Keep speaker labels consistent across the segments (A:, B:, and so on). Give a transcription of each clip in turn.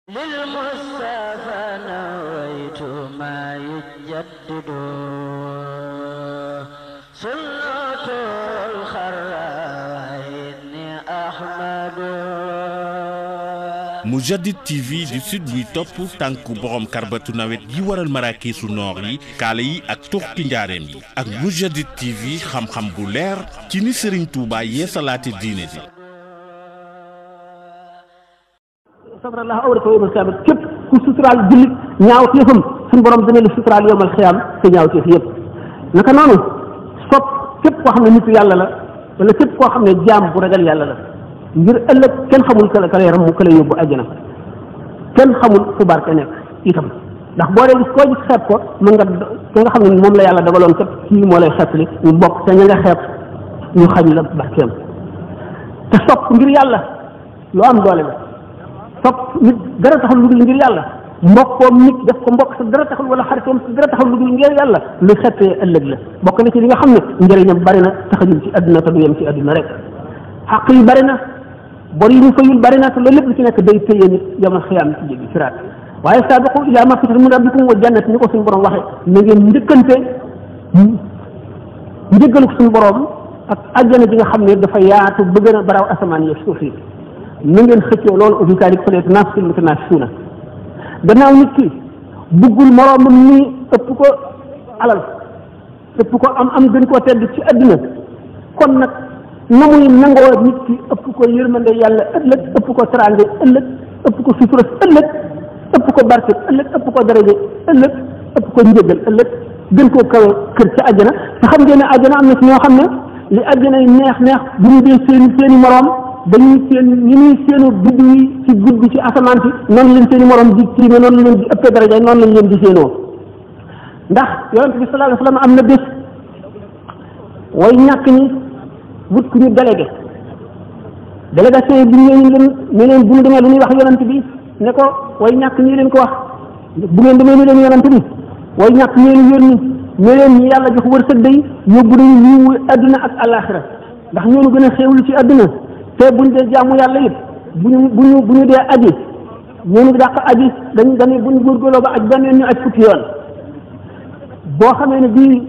A: للمصطفى نويت ما يجدد سنة الخرائن أحمد
B: Mourchid TV di sud buy topp tànku borom karbatu nawet yi waral maraakiisu noor yi kaala yi ak tuxti njaareem yi ak Mourchid TV xam-xam bu leer ci ni Serigne Touba yeesalaate diine ji
C: sabrallahu awrata yawmal qiyaama képp ku suturaal jullit ñaaw téefam suñu borom dana la suturaal yawmal qiyaam te ñaaw téef yëpp naka noonu sopp képp koo xam ne nitu yàlla la wala képp koo xam ne jaam bu ragal yàlla la ngir ëllëg kenn xamul ka la yaram mu ka la yóbbu àjjana kenn xamul fu barke nekk itam ndax boo dee gis koo gis xeeb ko mën nga ka nga xam ne moom la yàlla dogaloon kat kii moo lay xeetli ñu bokk te ña nga xeeb ñu xañ la barkeem te sopp ngir yàlla lu am doole la sopp nit dara taxul lu dul ngir yàlla mbokkoom nit def ko mbokk sa dara taxul wala xaritoom sa dara taxul lu dul ngir yàlla lu xettee ëllëg la bokk na ci li nga xam ne njëriñam bari na taxajul ci àdduna te du yem ci àdduna rek xaq yi bari na bor yi ñu fayul bari na te loolu lépp lu ci nekk day téye nit yamal xiyaam ci jéggi siraat waaye saabiqu ilaa magfiratin min rabbikum wa jannat ni ko suñu borom waxee na ngeen njëkkante njëggalu suñu borom ak àjjana ji nga xam ne dafa yaatu ba gën a baraaw asamaan yeeg suuf yi na ngeen xëccoo loolu au fikaari falyatanaafasi mutanaafisuuna gannaaw nit ki buggul moroomam nii ëpp ko alal ëpp ko am gën koo tedd ci àdduna kon nag na muy nangoo nit ki ëpp ko yërmande yàlla ëllëg ëpp ko teraange ëllëg ëpp ko sutura ëllëg ëpp ko barke ëllëg ëpp ko daraje ëllëg ëpp ko njëgal ëllëg gën koo kawe kër ci àjjana te xam ngeen ne àjjana am na ci ñoo xam ne li àjjana yi neex bu ñu dee seeni moroom dañuy seen ñi ñuy seenu biddi yi ci guddi ci asamaan si noonu leen seeni moroom di tiime noonu leen di ëppee daraja noonu lañ leen di seenoo ndax yonent bi sallallahu alayhi wa sallam am na bés way ñàkk ñi wut ku ñu délégué délégation yi bu ñu leen bu ñu demee lu ñuy wax yonent bi ne ko way ñàkk ñi leen ko wax bu ngeen demee ni leen yonent bi way ñàkk ñi leen yónni ne leen ñi yàlla jox wërsëg day yóbbu nañu ñu àdduna ak àllaaxira ndax ñoonu gën a xéewlu ci àdduna te buñ dee jaamu yàlla it bu ñu dee aji ñoonu dàq aji dañuy buñ góorgóorloo ba aj benn yoon ñu aj fukki yoon boo xamee ne bii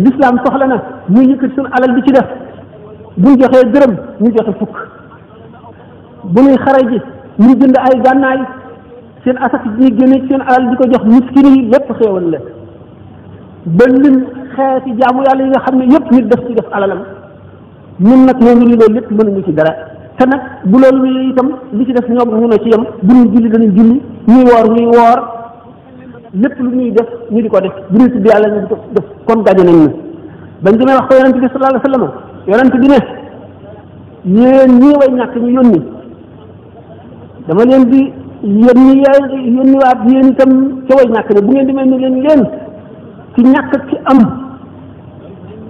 C: lislaam soxla na ñuy yëkkati suñu alal di ci def buñ joxee dërëm ñu joxe fukk bu ñuy xare ji ñu jënd ay gànnaay seen asaka ñuy génne seen alal di ko jox miskin yi lépp xéewal la ba lim xeeti jaamu yàlla yi nga xam ne yëpp nit def ci def alalam ñun nag ñoo ngi loolu lépp mënuñu ci dara te nag bu loolu wi itam li ci def ñoom ñu ne ci yem bu ñuy julli dañuy julli ñuy woor lépp lu ñuy def ñu di ko def bu ñuy tudd yàlla ñu di ko def kon gaje nañ na bañ demee wax ko yonent bi sallallahu alayhi wa sallam yonent bi ne yéen ñii way ñàkk ñu yónni dama leen di yónni waat yéen itam ca way ñàkk ne bu ngeen demee ni leen ci ñàkk ci am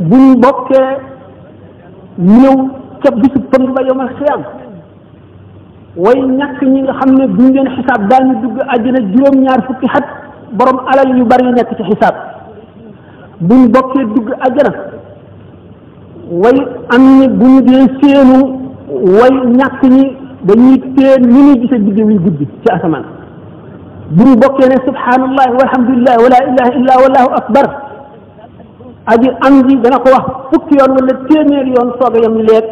C: buñ bokkee ñëw ca bisu pëng ba yawmal xiyaam way ñàkk ñi nga xam ne buñ leen xisaab daañu dugg àjjana juróom-ñaar fukki xat borom alal yu bari yu nekk ci xisaab buñ bokkee dugg àjjana way am ñi bu ñu dee séenu way ñàkk ñi dañuy teen ñi ñuy gise biddew yi guddi ci asamaan bu ñu bokkee ne subhanallah walhamdulillah wala ilaha illa wallahu akbar aji am ji dana ko wax fukki yoon wala téeméeri yoon soog a yem léeg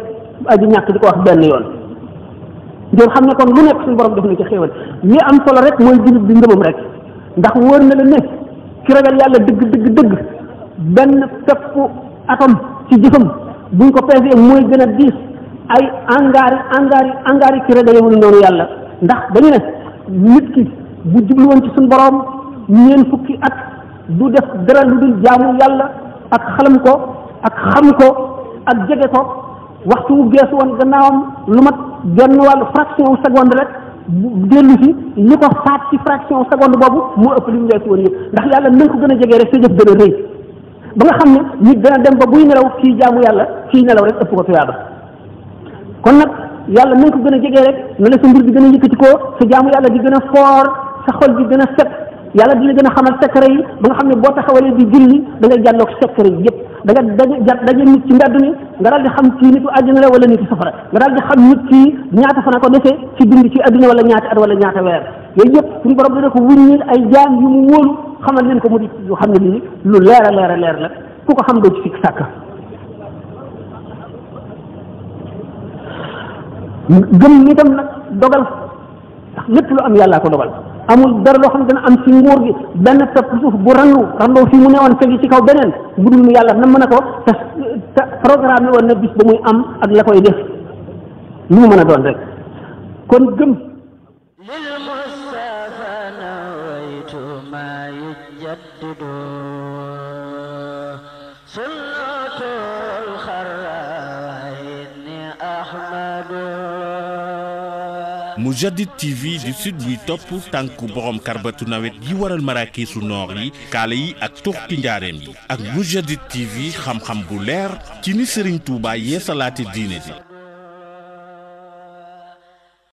C: aji ñàkk di ko wax benn yoon ngeen xam ne kon lu nekk suñu borom def na ci xéewal li am solo rek mooy jullit bi ngëmam rek ndax wóor na la ne ki ragal yàlla dëgg benn pepp atom ci jëfam buñ ko peesee mooy gën a diis ay angaari ki ragal yemul noonu yàlla ndax dañu ne nit ki bu jublu woon ci suñu borom ñeen fukki at du def dara lu dul jaamu yàlla ak xalam ko ak xam ko ak jege ko waxtu wu geesu woon gannaawam lu mat genn wàllu fraction seconde rek dellu si li ko faat ci fraction seconde boobu moo ëpp li mu weesu woon yëpp ndax yàlla nañ ko gën a jegee rek sa jëf gën a rëy ba nga xam ne nit dana dem ba buy nelaw kii jaamu yàlla kii nelaw rek ëpp ko tuyaaba kon nag yàlla nañ ko gën a jegee rek na la sa mbir bi gën a yëkkati ko sa jaamu yàlla di gën a foor sa xol bi gën a set yàlla dina gën a xamal secret yi ba nga xam ne boo taxawalee di julli da nga jàlloog secret yi yëpp da nga daje nit ci mbedd mi nga daal di xam kii nitu àddina la wala nitu safara nga daal di xam nit kii ñaata fana ko defee ci dund ci àddina wala ñaata at wala ñaata weer yooyu yëpp suñu borom dana ko wuññil ay jaam yu mu wóolu xamal leen ko mu di yu xam ne lii lu leer a leer a leer la ku ko xam doo ci fikk sàkk gëm itam nag dogal ndax lépp lu am yàllaa ko dogal amul dara loo xam ne dana am ci nguur gi benn pepp suuf bu randoo fi mu newoon fegi ci kaw beneen bu dul mu yàlla na mën a ko te programme woon na bis ba muy am ak la koy def lu mu mën a doon rek kon gëm
A: للمصطفى نويت ما يجدد سنة الخراء إني أحمد
B: Mourchid TV di site buy topp tànku borom karbatu nawet yi waral maraakiisu noor yi kaala yi ak tuxti njaareem yi ak Mourchid TV xam-xam bu leer ci ni Serigne Touba yeesalaate diine ji